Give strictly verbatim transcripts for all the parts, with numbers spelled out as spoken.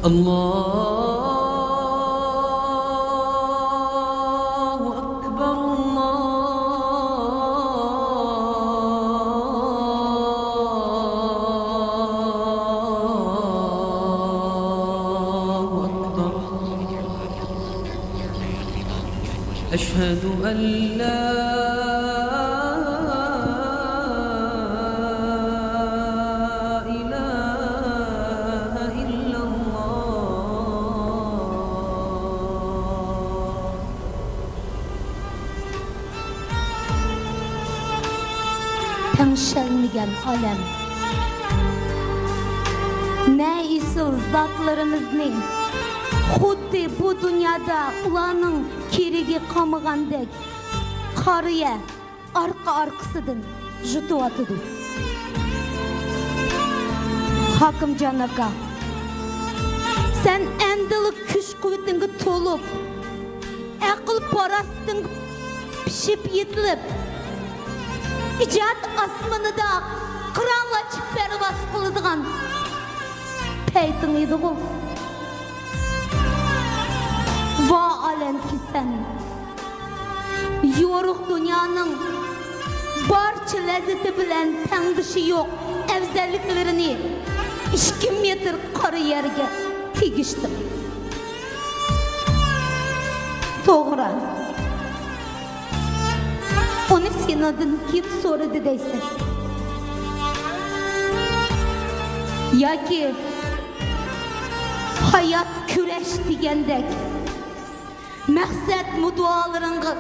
الله أكبر، الله أكبر. أشهد أن لا إله إلا الله. تەڭشەلمىگەن ئالەم. نە ئېسىل زاتلىرىمىزنى خۇددى بۇ دۇنيادا ئۇلارنىڭ كېرىكى قالمىغاندەك قارىيە ئارقا-ئارقىسىدىن يۇتۇۋاتىدۇ. ھاكىمجان ئاكا، سەن ئەمدىلا كۈچ-قۇۋۋىتىڭگە تولۇپ، ئەقىل-پاراسىتىڭگە پىشىپ يېتىلىپ، ئىجاد ئاسمىنىدا قىرانلارچە پەرۋاز قىلىدىغان پەيتىڭ ئىدىغۇ. ۋا ئالەمكى سەن! يورۇق دۇنيانىڭ بارچە لەززىتى بىلەن تەڭدىشى يوق ئەۋزەللىكلىرىنى ئىككى مېتىر قارا يەرگە تېگىشتىڭ. توغرا. ئۇنى سېنىڭدىن كىم سورىدى دەيسەن؟ ياكى ھايات كۈرەش دېگەندەك مەقسەت مۇددىئالىرىڭغا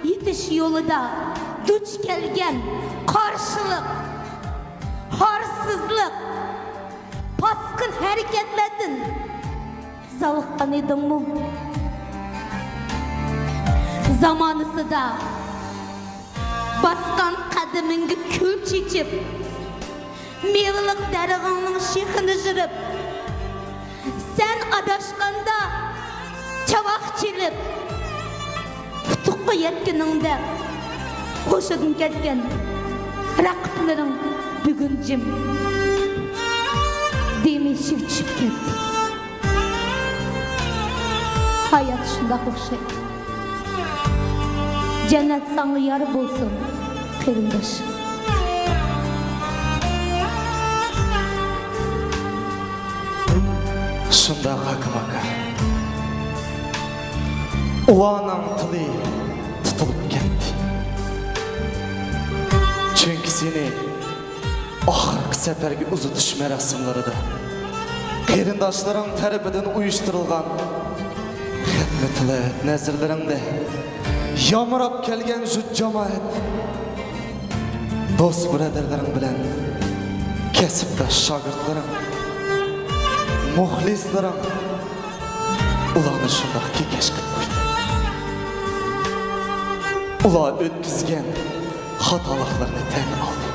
يېتىش يولىدا دۇچ كەلگەن قارشىلىق، ھارسىزلىق، پاسقىن ھەرىكەتلەردىن زالىققان ئىدىڭمۇ؟ زامانىسىدا باسقان قەدىمىڭگە كۈل چېچىپ، مېۋىلىك دەرىخىڭنىڭ شېخىنى يىرىپ، سەن ئاداشقاندا چاۋاك چېلىپ، ئۇتۇققا يەتكىنىڭدە ھوشىدىن كەتكەن رەقىبلىرىڭ بۈگۈن جىم. دېمى ئىشىك چۈشۈپ كەتتى. ھايات شۇنداق ئوخشايدۇ. جەننەت ساڭا يار بولسۇن، قېرىنداش. شۇنداق، ھاكىم ئاكا. ئۇلارنىڭ تىلى تۇتۇلۇپ كەتتى. چۈنكى سېنى ئاخىرقى سەپەرگە ئۇزىتىش مەراسىملىرىدا قېرىنداشلىرىڭ تەرىپىدىن ئۇيۇشتۇرۇلغان خەتمە تىلاۋەت نەزىرلىرىڭدە يامراپ كەلگەن جۇت جامائەت، دوست بۇرادەرلىرىڭ بىلەن كەسىپداش شاگىرتلىرىڭ، مۇخلىسلىرىڭ ئۇلارنى شۇنداق كېكەچ قىلىپ قويدى. ئۇلار ئۆتكۈزگەن خاتالىقلىرىنى تەن ئالدى.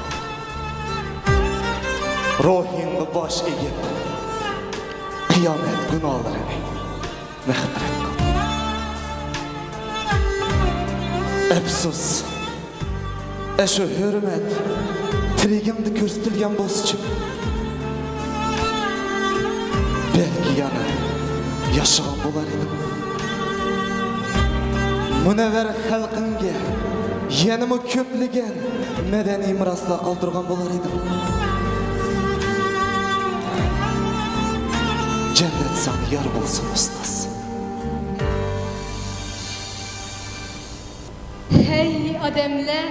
روھىڭغا باش ئېگىپ، قىيامەت گۇناھلىرىنى مەغپىرەت قىلدى. ئەپسۇس، ئەشۇ ھۆرمەت تىرىكىمدە كۆرسىتىلگەن بولسىچۇ، بەلكى يەنە ياشىغان بولار ئىدىم. مۇنەۋۋەر خەلقىڭگە يەنىمۇ كۆپلىگەن مەدەنىي مىراسلار قالدۇرغان بولار ئىدىم. جەننەت ساڭا يار بولسۇن، ئۇستاز. ھەي ئادەملەر!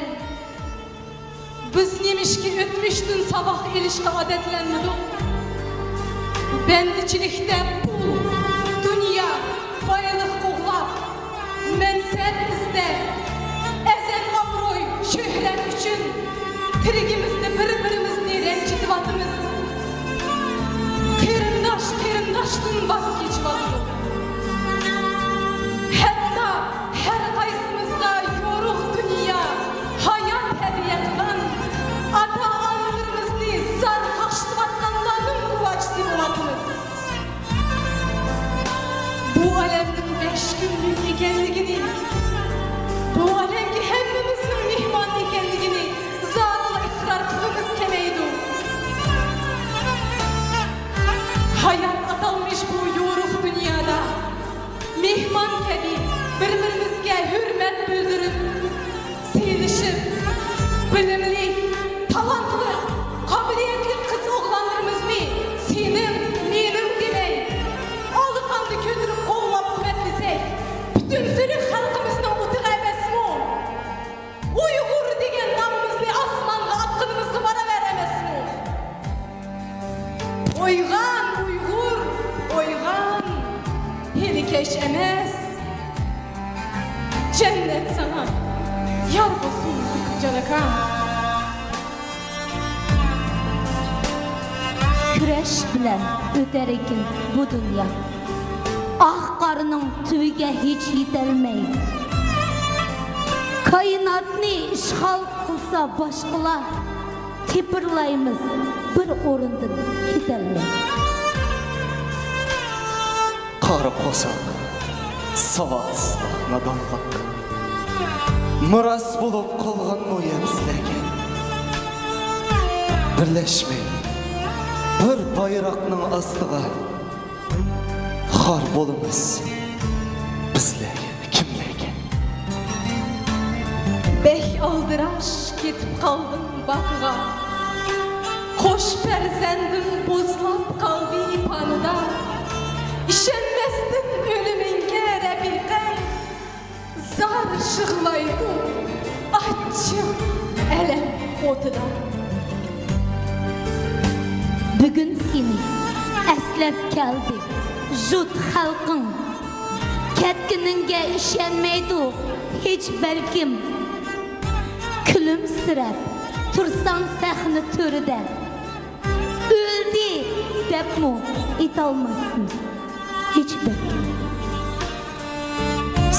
بىز نېمىشقا ئۆتمۈشتىن ساۋاق ئېلىشقا ئادەتلەنمىدۇق؟ بەندىچىلىكتە پۇل، دۇنيا، بايلىق قوغلاپ، مەنسەپ ئىزدەپ، ئەزەل ئابرۇي، شۆھرەت ئۈچۈن تىرىكىمىزدە بىر-بىرىمىزنى رەنجىتىۋاتىمىز. قېرىنداش قېرىنداشتىن ۋاز كېچىۋاتىدۇ. ھەتتا ھەر قايسىمىزغا يورۇق دۇنيا، ھايات ھەدىيە قىلغان ئاتا-ئانىلىرىمىزنى زار قاقشىتىۋاتقانلارنىڭ گۇۋاھچىسى بولۇۋاتىمىز. بۇ ئالەمنىڭ بەش كۈنلۈك ئىكەنلىكىنى، بۇ ئالەمگە ھەممىمىزنىڭ مېھمان ئىكەنلىكىنى زادىلا ئىقرار قىلغۇمىز كەلمەيدۇ. ھايات ئاتالمىش بۇ ھۆرمەت بىلدۈرۈپ، سىيلىشىپ، بىلىملىك، تالانتلىق، قابىلىيەتلىك قىز-ئوغلانلىرىمىزنى سېنىڭ، مېنىڭ دېمەي، ئالىقاندا كۆتۈرۈپ قوللاپ-قۇۋۋەتلىسەك، پۈتۈن سۈرى خەلقىمىزنىڭ ئۇتۇقى ئەمەسمۇ؟ ئۇيغۇر دېگەن نامىمىزنى ئاسمانغا ئاتقىنىمىزغا باراۋەر ئەمەسمۇ؟ ئويغان ئۇيغۇر، ئويغان! ھېلى كەچ ئەمەس. جەننەت ساڭا يار بولسۇن، ياقۇپجان ئاكا. كۈرەش بىلەن ئۆتەركىن بۇ دۇنيا. ئاق قارنىڭ تۈۋىگە ھېچ يېتەلمەي. كائىناتنى ئىشغال قىلسا باشقىلار، تېپىرلايمىز بىر ئورۇندىن كېتەلمەي. قارا قورساق، ساۋاتسىزلىق، نادانلىق مىراس بولۇپ قالغانمۇ يا بىزلەرگە؟ بىرلەشمەي بىر بايراقنىڭ ئاستىغا خار بولىمىز بىزلەرگە، كىملەرگە؟ بەك ئالدىراش كېتىپ قالدىڭ باغغا، قوش پەرزەندىڭ بوزلاپ قالدى پانىدا. ئىشەنمەستىن ئۆلۈمۈڭگە رەپىقەم، زار يىغلايدۇ ئاچچىق ئەلەم ئوتىدا. بۈگۈن سېنى ئەسلەپ كەلدى جۇت خەلقىڭ. كەتكىنىڭگە ئىشەنمەيدۇ ھېچ بەلكىم. كۈلۈمسىرەپ تۇرساڭ سەھنە تۆرىدە، ئۆلدى دەپمۇ ئېيتالماسسىڭ ھېچ بەلكىم.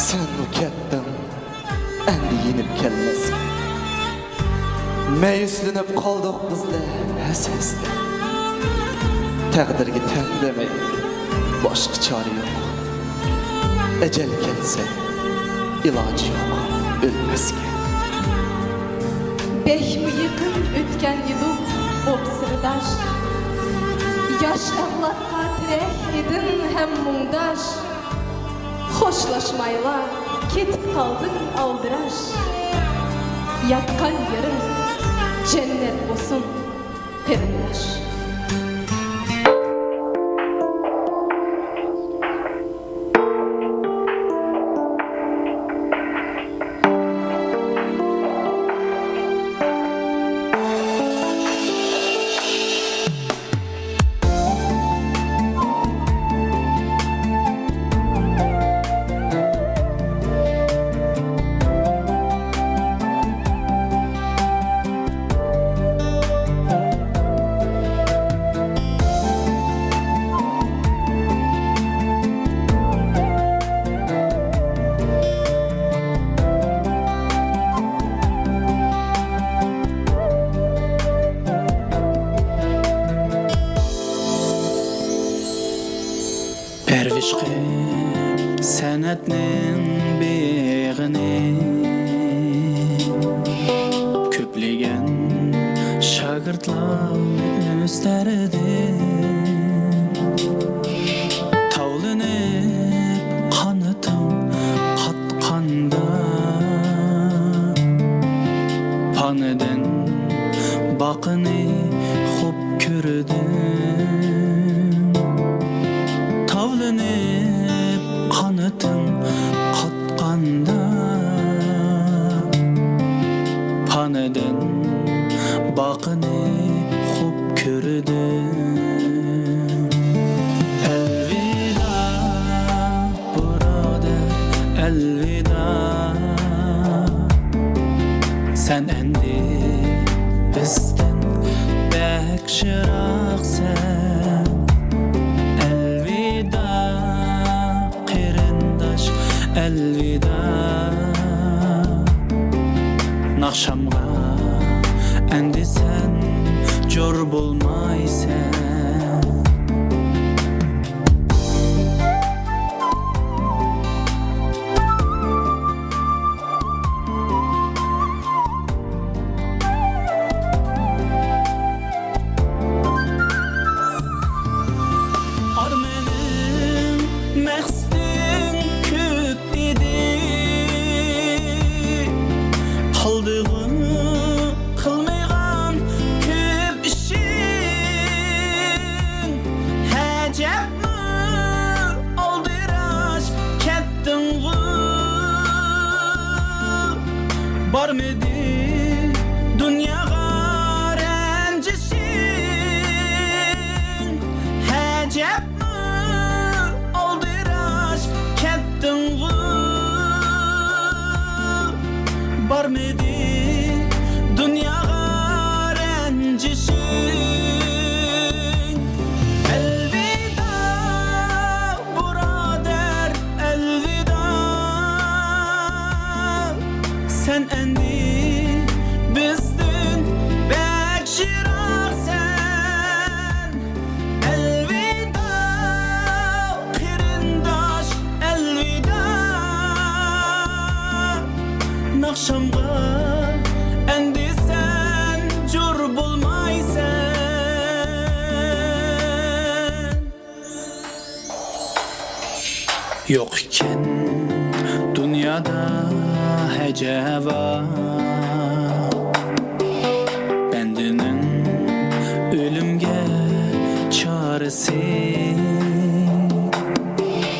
سەنمۇ كەتتىڭ ئەمدى يېنىپ كەلمەسكە. مەيۈسلىنىپ قالدۇق بىزلەر ھەس-ھەستە. تەقدىرگە تەن دېمەي باشقا چارە يوق. ئەجەل كەلسە ئىلاجى يوق ئۆلمەسكە. بەكمۇ يېقىن ئۆتكەن ئىدۇق ئوپ سىرداش. ياش ئەۋلادقا تىرەك ئىدىڭ ھەم مۇڭداش. خوشلاشمايلا كېتىپ قالدىڭ ئالدىراش. ياتقان يېرىڭ جەننەت بولسۇن قېرىنداش. پەرۋىش قىپ سەنئەتنىڭ بېغىنى، كۆپلىگەن شاگىرتلارنى ئۆستۈردى. تاۋلىنىپ قانىتىڭ قاتقاندا، پانىدىن باقىنى خوپ كۆردۈم. تاۋلىنىپ قانىتىڭ قاتقاندا، پانىدىن باقىنى خوپ كۆردۈم. ئەلۋىدا، بۇرادەر، ئەلۋىدا. سەن ئەمدى بىزدىن بەك يىراقسەن. ئەلۋىدا، قېرىنداش، ئەلۋىدا. ناخشامغا ئەمدى سەن جور بولمايسەن. يوق ئىكەن دۇنيادا ھەجەۋا، بەندىنىڭ ئۆلۈمگە چارىسى.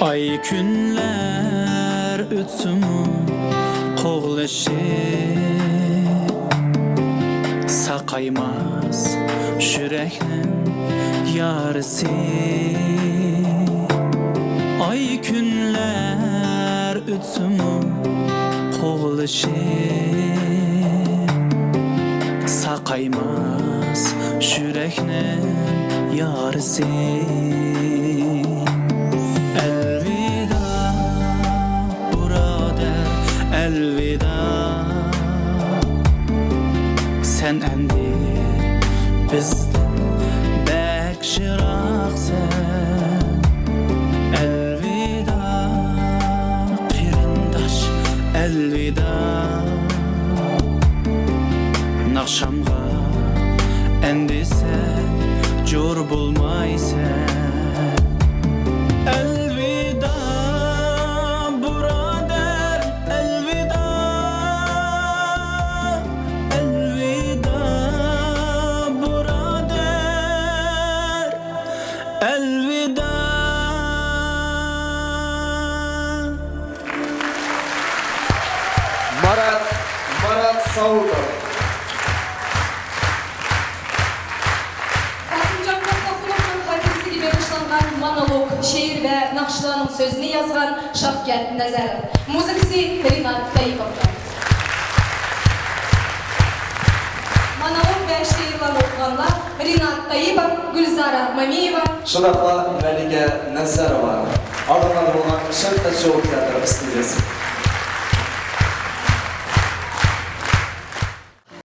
ئاي كۈنلەر ئۆتسىمۇ قوغلىشىپ، ساقايماس يۈرەكنىڭ يارىسى. ئاي كۈنلەر ئۆتسىمۇ قوغلىشىپ، ساقايماس يۈرەكنىڭ يارىسى. ئەلۋىدا، بۇرادەر، ئەلۋىدا. سەن ئەمدى بىزدىن بەك يىراقسەن. ئەلۋىدا، قېرىنداش، ئەلۋىدا. ناخشامغا ئەمدى سەن جور بولمايسەن. ئەلۋىدا، بۇرادەر، ئەلۋىدا. ئەلۋىدا، بۇرادەر، ئەلۋىدا. مارات، مارات ساۋۇتوف. خاتىمجان توختاخۇنۇمنىڭ خاتىرىسىگە بېغىشلانغان مونولوگ، شېئىر ۋە ناخشىلارنىڭ سۆزىنى يازغان شاۋكەت نەزەروف، مۇزىكىسى رىنات تەييىپوف. مونولوگ ۋە شېئىرلارنى ئوقۇغانلار رىنات تەييىپوف، گۈلزارا مامىيېۋا. شۇنداقلا مەلىكە نەزەروۋا. ئالدىڭلاردا بولغان شەرقىي تاشيول تىياتىر ئىستۇدىيەسى.